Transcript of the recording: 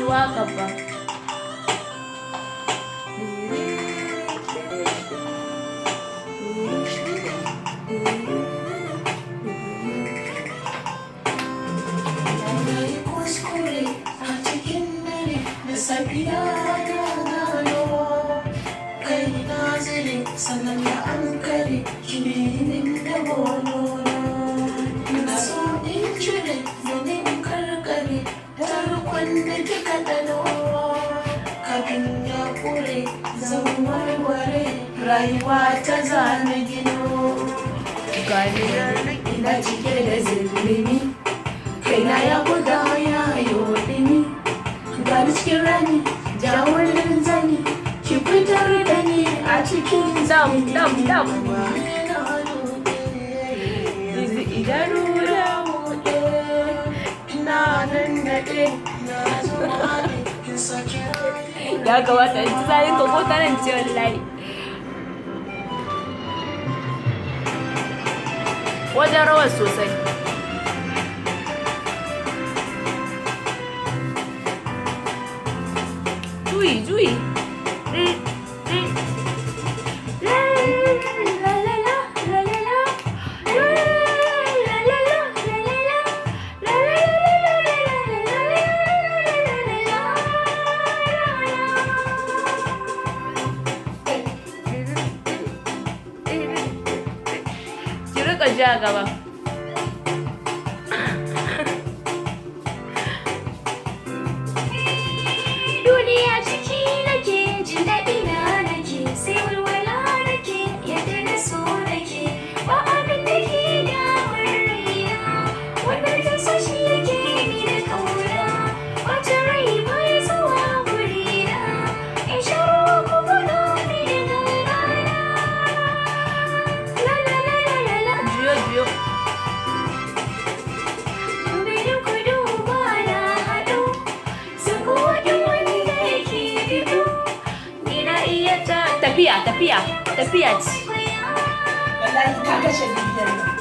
Yi waƙar ba. Na yi kuskure a cikin dare, da safiya na gano kai na zire, sannan na ankare kibinin da bololo. Na so in cire domin karkare tarkon da kika ɗano, kafin ya kure zan warware rayuwa ta zana gino. Gani nan. Ina cike da zulumi, kaina ya buga ya yo ɗimi, gani cikin rami, jawo zani ki fitar da ni a cikin Dam dam dam. Yanzu idanu na buɗe, ina nan naɗe na zo ne in sake. Ya kamata in ci zalin ka ko ta nan ce wallahi. Wajen rawar sosai. Juyi juyi. La la la la la la la. La la la la la la la. La la la la la la la la la la. Ki rika ja gaba. Duniya ciki nake, jin daɗi na nake, sai walwala nake, yadda na so nake, ba abin da ke damar raina, wannan ta so shi yake ni da kauna, bacin rai ba ya zuwa gurina, in sha ruwa ko buga mini gangana. La la la la la la. Juyo juyo. Dubinin ku duba na haɗu, su kuwa duk wanda yake bido, ni na iya ta Tafiya tafiya tafiya ce. Wallahi ka kashe bidiyon nan.